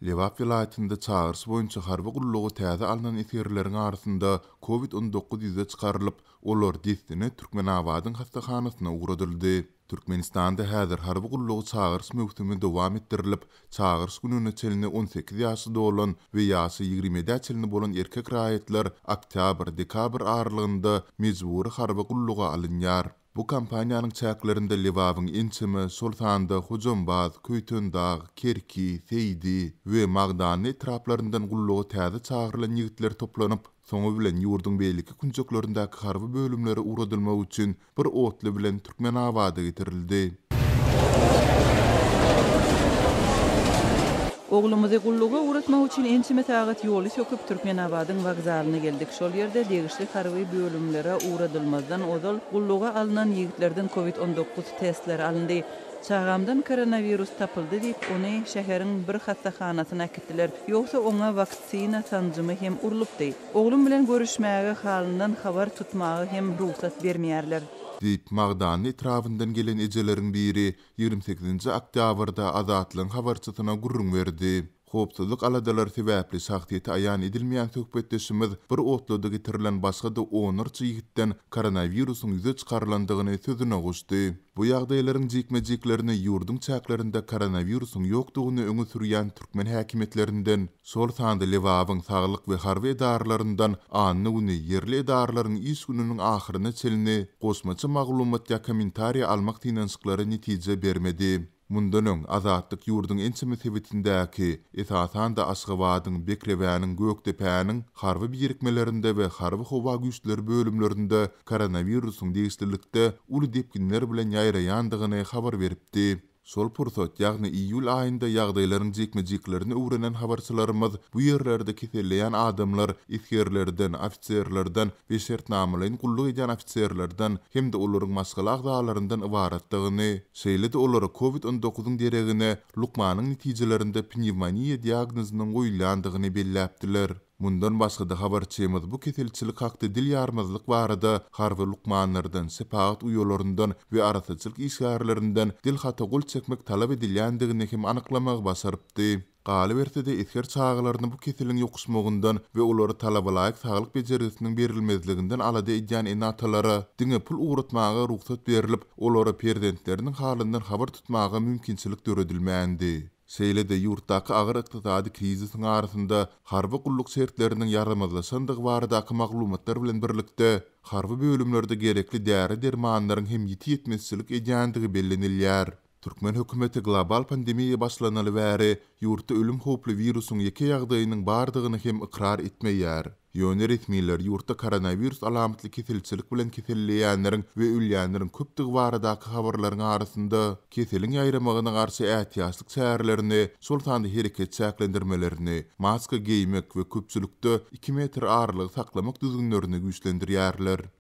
Lebap welaýatynda çagyryş boýunça harby gulluga täze alnan esgerleriň arasynda Covid 19 ýüze çykarylyp, olar dessine Türkmenabadyň hassahanasyna ugradyldy. Türkmenistanda häzir harby gulluga çagyryş möwsümi dowam etdirilip, çagyryş gününe çenli 18 ýaşy dolan we ýaşy ýigrimi ýedä çenli bolan erkek raýatlar oktýabr, dekabr aralygynda mejbury harby gulluga alynýar. Bu kampaniýanyň çäklerinde Lebabyň ençeme, şol sanda Hojambaz, Köýtendag, Kerki, Seýdi we Magdanly etraplaryndan gulluga täze çagyrylan ýigitler toplanyp, soňy bilen ýurduň beýleki künjeklerindäki harby bölümlere ugradylmak üçin bir otly bilen Türkmenabada getirildi. Oglumyzy gulluga ugratmak üçin ençeme sagat ýoly söküp, Türkmenabadyň wokzalyna geldik. Şol ýerde degişli harby bölümlere ugradylmazdan ozal gulluga alnan ýigitlerden covid 19 testleri alyndy. Çagamdan koronawirus tapyldy diýip, ony şäheriň bir hassahanasyna äkitdiler. Ýogsa oňa waksina sanjymy hem urlupdy. Oglum bilen görüşmäge, halyndan habar tutmaga hem rugsat bermeýärler. Diýip, Magdanly etrabyndan gelen ejeleriň biri 28-nji oktýabrda Azatlygyň habarçysyna gürrüň berdi. Howpsuzlyk aladalary sebäpli şahsyýeti aýan edilmeýän söhbetdeşimiz bir otluda getirilen başga-da onlarça ýigitden koronawirusyň ýüze çykarylandygyny sözüne goşdy. Bu ýagdaýlaryň jikme-jiklerini ýurduň çäklerinde koronawirusyň ýokdugyny öňe sürýän türkmen häkimiýetlerinden, şol sanda Lebabyň saglyk we harby edaralaryndan anna güni ýerli edaralaryň iş gününiň ahyryna çenli goşmaça maglumat ýa kommentariý almak synanyşyklary netije bermedi. Mundan öň, Azatlyk ýurduň ençeme sebitindäki, esasan-da Aşgabadyň, Bekrewäniň, Gökdepäniň harby birikmelerinde we harby-howa güýçleri bölümlerinde koronawirusyň degişlilikde uly depginler bilen ýaýraýandygyny habar beripdi. Şol pursat, ýagny iýul aýynda ýagdaýlaryň jikme-jiklerini öwrenen habarçylarymyz bu ýerlerde keselleýän adamlar esgerlerden, ofiserlerden we şertnamalaýyn gulluk edýän ofiserlerden hem-de olaryň maşgala agzalaryndan ybaratdygyny, şeýle-de olara covid 19-yň deregine lukmanyň netijelerinde pnewmoniýa diagnozynyň goýulýandygyny belläpdiler. Mundan başga-da habarçymyz bu keselçilik hakda dil ýarmazlyk barada harby lukmanlardan, şepagat uýalaryndan we arassaçylyk işgärlerinden dil hata gol çekmek talap edilýändigini hem anyklamagy başarypdy. Galyberse-de, esger çagalaryna bu keseliň ýokuşmagyndan we olara talabalaýyk saglyk bejergisiniň berilmezliginden alada edýän ene-atalara diňe pul ugratmaga rugsat berlip, olara perzentleriniň halyndan habar tutmaga mümkinçilik döredilmändi. Şeýle-de, ýurtdaky agyr ykdysady krizisiň arasynda harby gulluk şertleriniň ýaramazlaşandygy baradaky maglumatlar bilen birlikde, harby bölümlerde gerekli däri-dermanlaryň hem ýiti ýetmezçilik edýändigi bellenilýär. Türkmen hökümeti global pandemiýa başlanaly bäri ýurtda ölüm howply wirusyň ýeke ýagdaýynyň bardygyny hem ykrar etmeýär. Ýöne resmiler ýurtda koronawirus alamatly keselçilik bilen keselleýänleriň we ölýänleriň köpdügi baradaky habarlaryň arasynda, keseliň ýaýramagyna garşy ätiýaçlyk çärelerini, şol sanda hereket çäklendirmelerini, maska geýmek we köpçülikde iki metr aralygy saklamak düzgünlerini güýçlendirýärler.